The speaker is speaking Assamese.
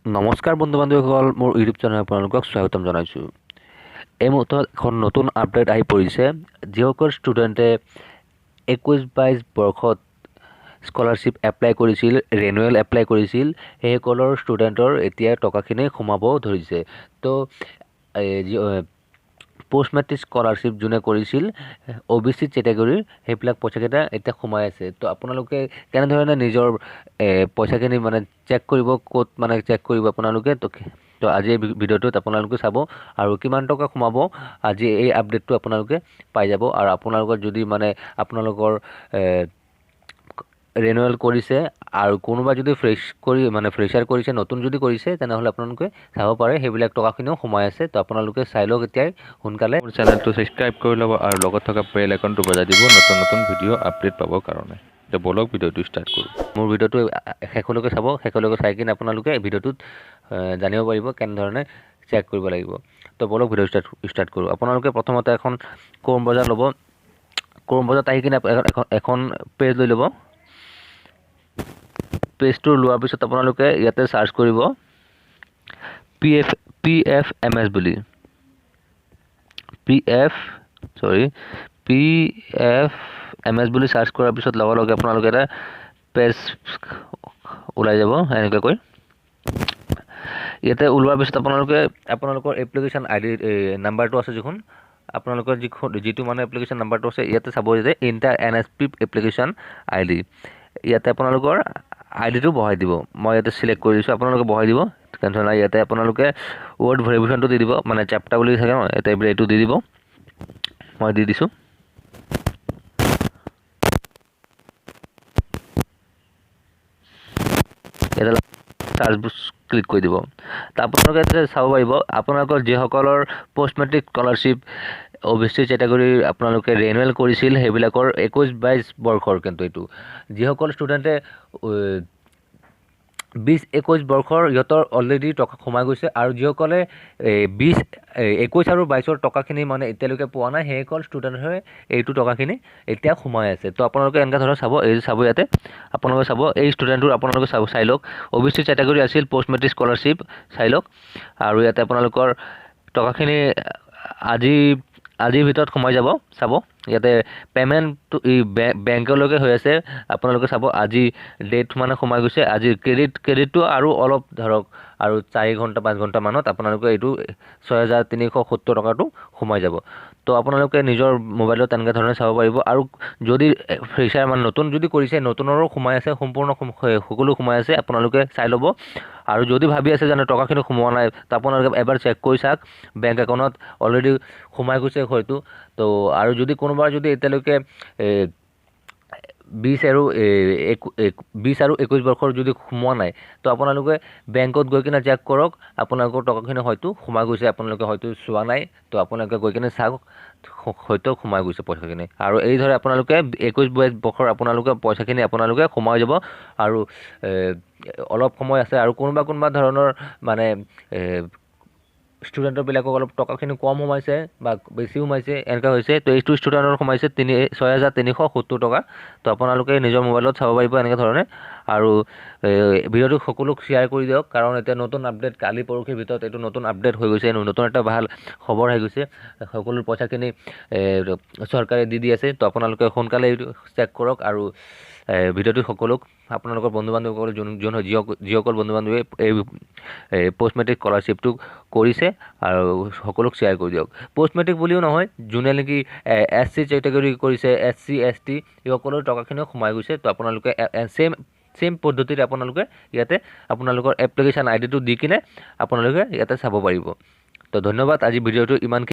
নমস্কাৰ বন্ধু বান্ধৱীসকল, মোৰ ইউটিউব চেনেলত আপোনালোকক স্বাগতম জনাইছোঁ। এই মুহূৰ্তত এখন নতুন আপডেট আহি পৰিছে। যিসকল ষ্টুডেণ্টে 21-22 বৰ্ষত স্কলাৰশ্বিপ এপ্লাই কৰিছিল, ৰিনিউৱেল এপ্লাই কৰিছিল, সেইসকলৰ ষ্টুডেণ্টৰ এতিয়া টকাখিনি সোমাব ধৰিছে। তো পষ্ট মেট্ৰিক স্কলাৰশ্বিপ যোনে কৰিছিল অ' বি চি কেটেগৰীৰ, সেইবিলাক পইচাকেইটা এতিয়া সোমাই আছে। তো আপোনালোকে কেনেধৰণে নিজৰ পইচাখিনি মানে চেক কৰিব, ক'ত মানে চেক কৰিব আপোনালোকে, তো আজি এই ভিডিঅ'টোত আপোনালোকে চাব আৰু কিমান টকা সোমাব আজি এই আপডেটটো আপোনালোকে পাই যাব। আৰু আপোনালোকৰ যদি মানে আপোনালোকৰ ৰিনিউৱেল কৰিছে আৰু কোনোবা যদি ফ্ৰেছ কৰি মানে ফ্ৰেছাৰ কৰিছে, নতুন যদি কৰিছে, তেনেহ'লে আপোনালোকে চাব পাৰে, সেইবিলাক টকাখিনিও সোমাই আছে। তো আপোনালোকে চাই লওক এতিয়াই সোনকালে। মোৰ চেনেলটো ছাবস্ক্ৰাইব কৰি ল'ব আৰু লগত থকা বেল আইকনটো বজাই দিব নতুন নতুন ভিডিঅ' আপডেট পাবৰ কাৰণে। এতিয়া ব'লক, ভিডিঅ'টো ষ্টাৰ্ট কৰোঁ। মোৰ ভিডিঅ'টো শেষলৈকে চাব। শেষলৈকে চাই কিনে আপোনালোকে ভিডিঅ'টোত জানিব পাৰিব কেনেধৰণে চেক কৰিব লাগিব। তো ব'লক, ভিডিঅ' ষ্টাৰ্ট কৰোঁ। আপোনালোকে প্ৰথমতে এখন ক্ৰ'ম ব্ৰাউজাৰ ল'ব। ক্ৰ'ম ব্ৰাউজাৰত আহি কিনে এখন পেজ লৈ ল'ব। পেজটো লোৱাৰ পিছত আপোনালোকে ইয়াতে চাৰ্চ কৰিব P F M S বুলি, P F sorry PFMS বুলি চাৰ্চ কৰাৰ পিছত লগে লগে আপোনালোকে এটা পেজ ওলাই যাব এনেকুৱাকৈ। ইয়াতে ওলোৱাৰ পিছত আপোনালোকে আপোনালোকৰ এপ্লিকেশ্যন আই ডি নাম্বাৰটো আছে যিখন আপোনালোকৰ যিখন যিটো মানে এপ্লিকেশ্যন নাম্বাৰটো আছে, ইয়াতে চাব যে enter NSP application ID, ইয়াতে আপোনালোকৰ আই ডিটো বহাই দিব। মই ইয়াতে চিলেক্ট কৰি দিছোঁ, আপোনালোকে বহাই দিব, টেনশ্যন নাই। ইয়াতে আপোনালোকে ৱৰ্ড ভেৰিফিকেশ্যনটো দি দিব, মানে চেপ্টাৰ বুলি থাকে ন ইয়াতে, এইটো দি দিব। মই দি দিছোঁ। ইয়াতে চাৰ্চ ক্লিক কৰি দিব। আপোনালোকে চাব পাৰিব, আপোনালোকৰ যিসকলৰ পষ্ট মেট্ৰিক স্কলাৰশ্বিপ অ' বি চি কেটেগৰীৰ আপোনালোকে ৰিনিউৱেল কৰিছিল, সেইবিলাকৰ 21-22 বৰ্ষৰ। কিন্তু এইটো যিসকল ষ্টুডেণ্টে 20-21 বৰ্ষৰ, ইহঁতৰ অলৰেডি টকা সোমাই গৈছে। আৰু যিসকলে 20, 21 আৰু 22ৰ টকাখিনি মানে এতিয়ালৈকে পোৱা নাই, সেইসকল ষ্টুডেণ্টহে এইটো টকাখিনি এতিয়া সোমাই আছে। তো আপোনালোকে এনেকুৱা ধৰণৰ চাব, এই চাব, ইয়াতে আপোনালোকে চাব, এই ষ্টুডেণ্টটোৰ আপোনালোকে চাব, চাই লওক, অ' বি চি কেটেগৰী আছিল, পষ্ট মেট্ৰিক স্কলাৰশ্বিপ চাই লওক। আৰু ইয়াতে আপোনালোকৰ টকাখিনি আজিৰ ভিতৰত সোমাই যাব। চাব, ইয়াতে পে'মেণ্টটো এই বেংকলৈকে হৈ আছে। আপোনালোকে চাব, আজি ডেট মানে সোমাই গৈছে আজি ক্ৰেডিটটো আৰু অলপ ধৰক আৰু 4 ঘণ্টা 5 ঘণ্টামানত আপোনালোকে এইটো 6370 টকাটো সোমাই যাব। তো আপোনালোকে নিজৰ মোবাইলত তেনেকুৱা ধৰণে চাব পাৰিব। আৰু যদি ফ্ৰেছাৰ মানে নতুন যদি কৰিছে, নতুনৰো সোমাই আছে, সম্পূৰ্ণ সকলো সোমাই আছে, আপোনালোকে চাই ল'ব। আৰু যদি ভাবি আছে যেনে টকাখিনি সোমোৱা নাই, তো আপোনালোকে এবাৰ চেক কৰি চাওক, বেংক একাউণ্টত অলৰেডি সোমাই গৈছে হয়তো। তো আৰু যদি কোনোবা যদি এতিয়ালৈকে 20 আৰু 21 বৰ্ষৰ যদি সোমোৱা নাই, তো আপোনালোকে বেংকত গৈ কিনে চেক কৰক, আপোনালোকৰ টকাখিনি হয়তো সোমাই গৈছে, আপোনালোকে হয়তো চোৱা নাই। তো আপোনালোকে গৈ কিনে চাওক, হয়তো সোমাই গৈছে পইচাখিনি। আৰু এইদৰে আপোনালোকে 21-22 বৰ্ষৰ আপোনালোকে পইচাখিনি আপোনালোকে সোমাই যাব। আৰু অলপ সময় আছে। আৰু কোনোবা কোনোবা ধৰণৰ মানে ষ্টুডেণ্টৰবিলাকক অলপ টকাখিনি কম সোমাইছে বা বেছি সোমাইছে, এনেকুৱা হৈছে। তো এইটো ষ্টুডেণ্টৰ সোমাইছে 6370 টকা। তো আপোনালোকে নিজৰ মোবাইলত চাব পাৰিব এনেকুৱা ধৰণে। আৰু ভিডিঅ'টো সকলোক শ্বেয়াৰ কৰি দিয়ক, কাৰণ এতিয়া নতুন আপডেট, কালি পৰহিৰ ভিতৰত এইটো নতুন আপডেট হৈ গৈছে, নতুন এটা ভাল খবৰ আহি গৈছে, সকলো পইচাখিনি চৰকাৰে দি দি আছে। তো আপোনালোকে সোনকালে এইটো চেক কৰক আৰু ভিডিঅ'টো সকলোক আপোনালোকৰ বন্ধু বান্ধৱীসকল, যোন যোন যিসকল বন্ধু বান্ধৱীয়ে এই পষ্ট মেট্ৰিক স্কলাৰশ্বিপটো কৰিছে, আৰু সকলোক শ্বেয়াৰ কৰি দিয়ক। পষ্ট মেট্ৰিক বুলিও নহয়, যোনে নেকি এছ চি কেটেগৰী কৰিছে, এছ চি, এছ টি, এইসকলৰ টকাখিনিও সোমাই গৈছে। তো আপোনালোকে ছেইম ছেইম পদ্ধতিৰে আপোনালোকে ইয়াতে আপোনালোকৰ এপ্লিকেশ্যন আই ডিটো দি কিনে আপোনালোকে ইয়াতে চাব পাৰিব। তো ধন্যবাদ, আজি ভিডিঅ'টো ইমানখিনি।